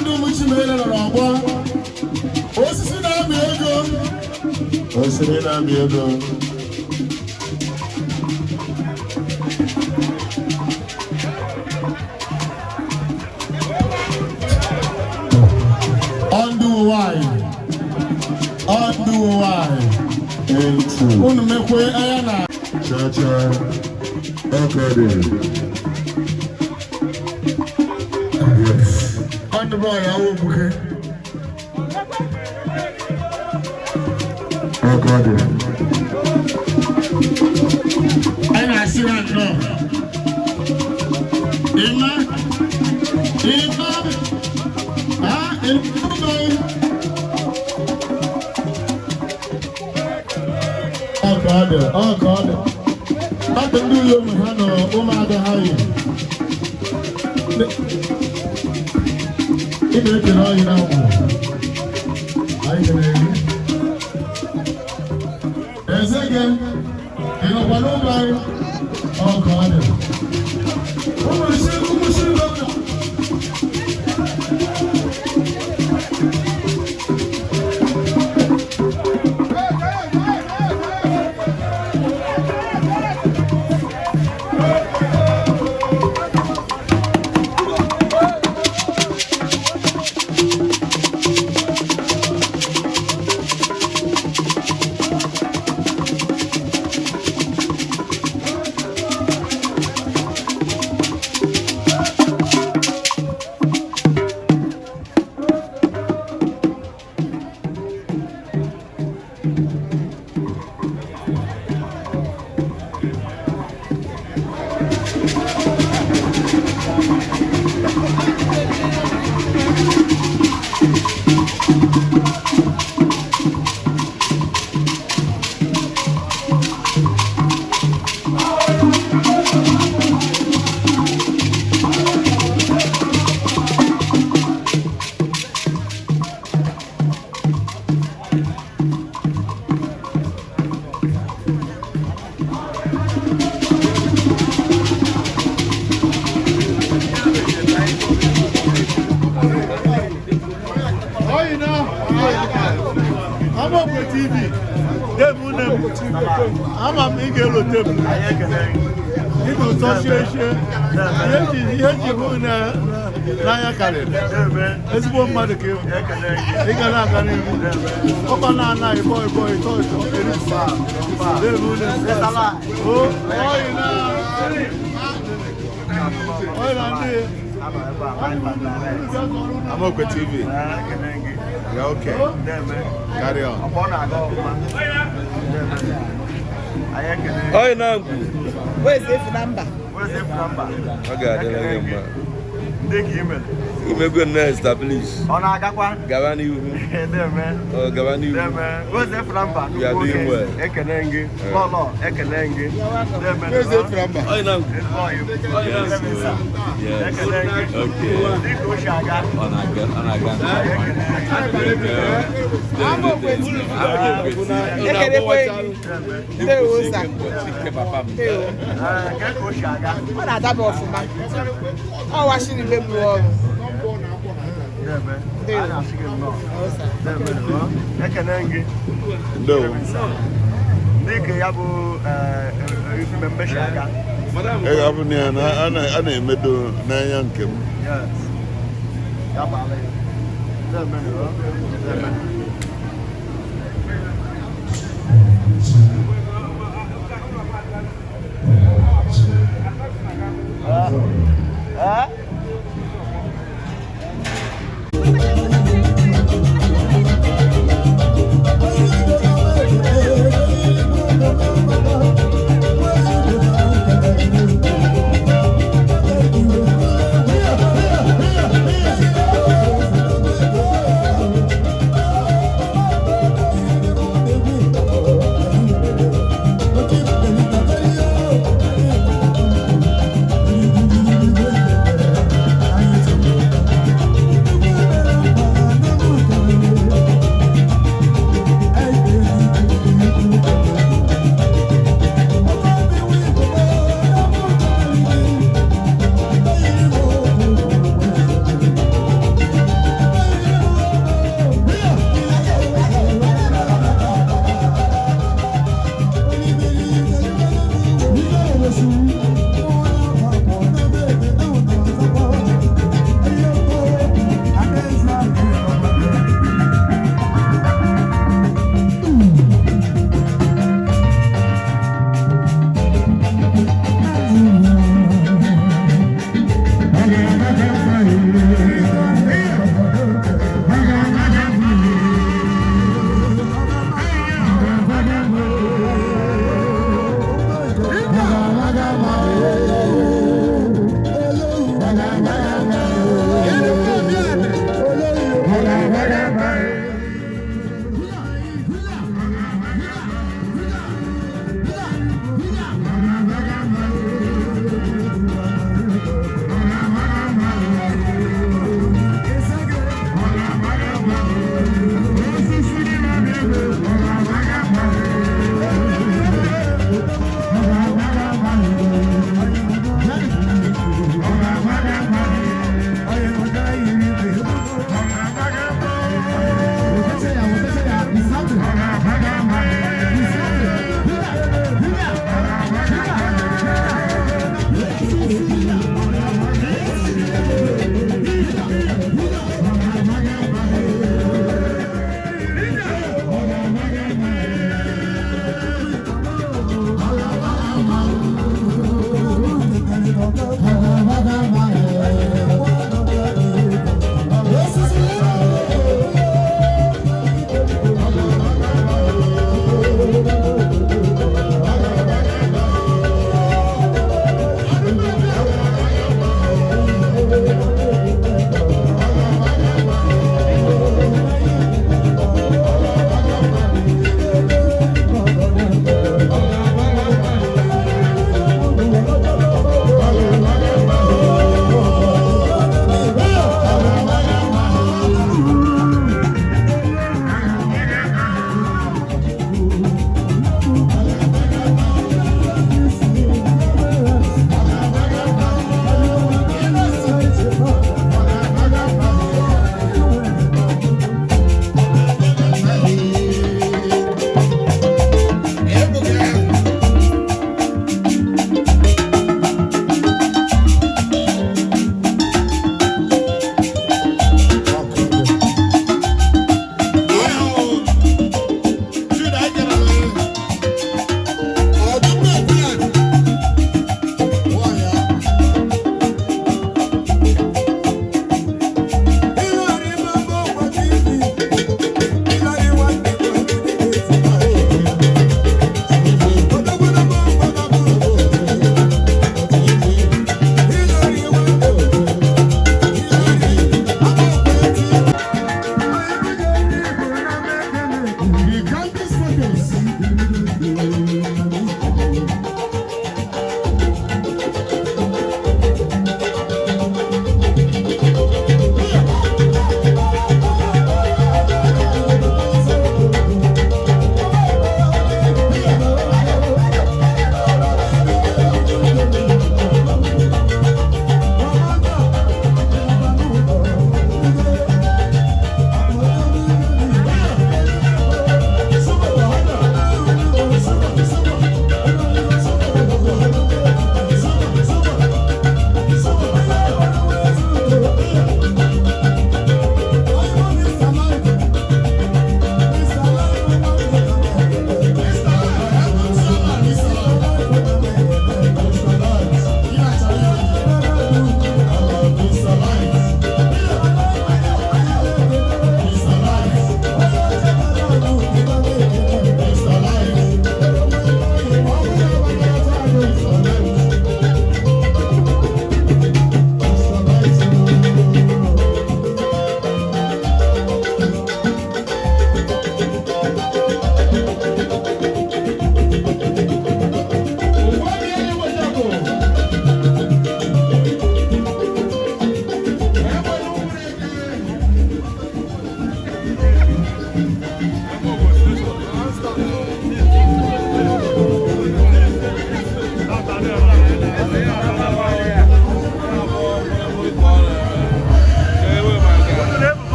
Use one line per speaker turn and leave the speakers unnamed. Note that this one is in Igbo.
Ndị ụmụ Chimere nọ n'ọgbọ. Osisi na-amị ego.
Osisi na-amị ego.
Ọndụ nwanyị. Ọndụ nwanyị.
Into.
Unu mekwe anya na
Cha-cha. Ọkọdị. Yes.
Ọndụ bọọlụ awụ ogbuke.
Ọkọdị.
Anyị na-asị ha nnọọ. Ịma. Ịma. Ha ịma. Ọ ka ọ dị, ọ ka ọ dị. Mmadụ ndị uyo ha nọ ụmụada ha yi. Ị na-ekele ọyị na ngwụ. Anyị kelere gị. Eze gị, ị nọkwa n'ụlọ anyị? Ọ ka ọ dị. Ụmụ isi, ụmụ isi gọvanọ.
Oyi na Amokwe TV, Dave nne m, ama m ị ga-elote m. Ị ga ụtọ shie shie. Ihe eji hụ n'anya karịrị. Ezigbo mmadụ ka ịhụ. Ị ga na-aga n'ihu. Ọkwa na-ana ịbọ ịbọ ịtọ ịtọ eri. Dave nne m. O, oyi na. Oyi na ndị.
Amokwe TV. Yeah, okay. Carry on.
Oyi na ngwu.
Where's the number?
Ọ ga-adịrị gị mma.
Ndị ka ime.
Imego nnọọ establish.
Ọ na-agakwa.
Gaba n'ihu.
Deme.
Ọ gaba n'ihu.
Deme. Weze Framba.
You are doing well.
Ekene gị. Lọlọ, ekene gị. Deme.
Weze Framba.
Oyi na ngwu.
Ezigbo ọyị m.
Yes.
Deme sir.
Yes.
Ekene gị.
Okay.
Dị ka o si aga.
Ọ na-aga, ọ na-aga.
Amokwe TV. Ekelekwe gị. Ndewo sir. Ndewo.
Ee, nke ka o si aga.
Ọ na-adaba ọfụma. Ọ washiri ibe m rụọ ọrụ.
Deme.
Ndewo.
A na-asị gị nnọọ.
Ọ sir.
Deme. Ekene gị.
Ndewo.
Dị ka ya bụ mmemme si aga.
Ị ga-abụ na ya na a na-emedo n'anya nke m.
Yes. Ya baala ya. Deme. Deme.